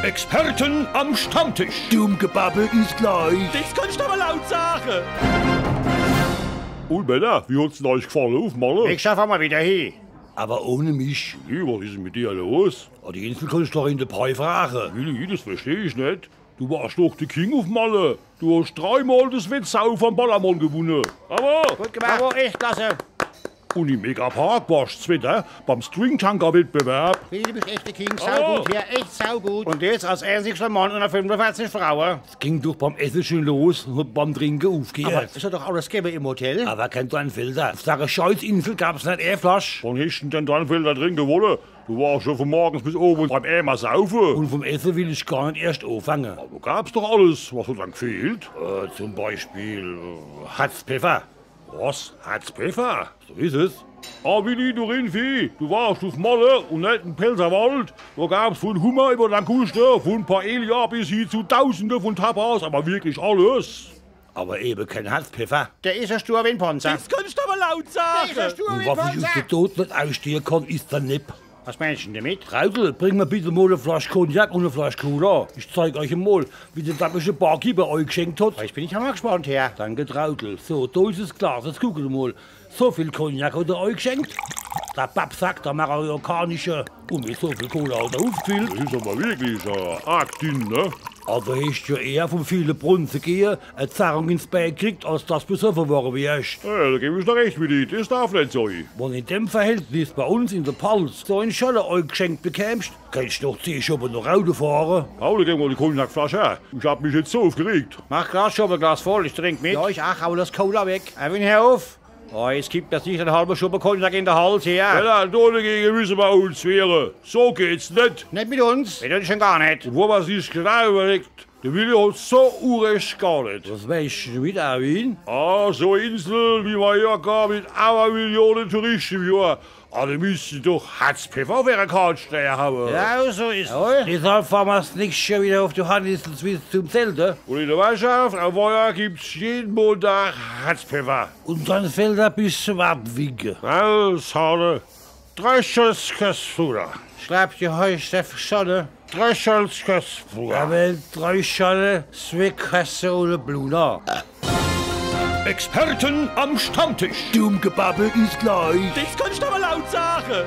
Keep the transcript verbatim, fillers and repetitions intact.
Experten am Stammtisch. Dumm Gebabbel is gleich. Des kannsch awwer laut sage. Un Männer, wie hot's dann eich gefalle uf Malle? Ich schau mol widder hie. Awwer ohne mich. Willi, was is dann mit dir los? Ah, die Insel kannsch doch in de Pei frage. Willi, des versteh ich net. Du warsch doch de King uf Malle. Du hosch dreimol des Wettsaufe am Ballermann gewunne. Bravo! Gut gemacht. Bravo, echt klasse. Un im Megapark warsch Zwetter beim Stringtanker-Wettbewerb. Willi, du bisch echt de King, saugut, ja, echt saugut. Un des als einzigschter Mann unner fünfunverzich Fraue. Es ging doch beim Esse schun los un hot beim Trinke ufgeheert. Awwer es hot doch alles gewwe im Hotel. Awwer kenn Dornfelder. Uf dere Scheißinsel gab's net e Flasch. Wann hoscht dann Dornfelder trinke wolle? Du warsch schun vun morgens bis owends beim Ämer saufe. Un vum Esse will ich gar net erscht ofange. Awwer gab's doch alles. Was hot dann gefehlt? Äh, zum Beispiel, äh, Harzpeffer. Was? Harzpeffer? So is es. Ah, Willi, du Rindvieh, du warsch uf Malle un net im Pälzerwald. Do gab's vun Hummer iwwer Languste, vun Paella bis hie zu Dausende vun Tapas, awwer wirklich alles. Awwer ewe kenn Harzpeffer. Der is jo stur wie en Panzer. Des kannsch awwer laut sage. Der is jo stur wie en Panzer. Un was ich uf de Dod net ausstehe kann, is de Nepp. Was meensch dann demit? Traudel, bring mer bitte mol e Flasch Cognac un e Flasch Cola. Ich zeig eich emol, wie de dappische Barkeeper eigeschenkt hot. Jetzt bin ich awwer gespannt, Herr. Danke, Traudel. So, do is es Glas. Jetzt gucke mer mol. So viel Cognac hot er eigeschenkt. De Babbsack, de marokkanische. Un mit so viel Cola hot er ufgefillt. Des is awwer wirklich, äh, arg dinn, ne? Awwer hoscht jo eher vum viele Brunze gehe e Zerrung ins Bää gekriegt, als dass besoffe worre wärsch. Ja, do geb ich der recht, Willi, des darf net sei. Wann in dem Verhältnis bei uns in de Palz so en Scholle eigeschenkt bekämsch, kennscht noch zeh Schoppe noch Auto fahre. Paul, geb mol die Cognacflasch her. Ich hab mich jetzt so ufgeregt. Mach Glas, Schoppe, Glas voll, ich trink mit. Ja, ich ach, hau des Cola weg. Erwin, hör uf. Oh, jetzt kippt der sich en halwe Schoppe Cognac in de Hals, Herr. Ja, do degege misse mer uns wehre. So geht's net. Net mit uns. Mit uns schun gar net. Un wo mer sich's genau iwwerlegt, de Willi hot so Unrecht gar net. Was meensch dann demit, Erwin? Ah, so e Insel wie Mallorca mit Awwermillione Touriste im Johr. Ah, do misst doch Harzpeffer uf ehre Kart stehe hawwe. Ja, so is es. Jawohl. Deshalb fahre mer 's nächscht Johr widder uf die Hanninsel bis zum Zelte. Un in de Wertschaft am Weiher gibt's jeden Montag Harzpeffer. Un Dornfelder bis zum Abwinke. Alles Harte. Drei Schöss Kösfura. Schreib die Heuschreff Schonne. Drei Schöss Kösfura. Awwer drei Schonne, zwee Kösse un e Bluna. Experten am Stammtisch. Dumm Gebabbel is gleich. Des kannsch awwer laut sage.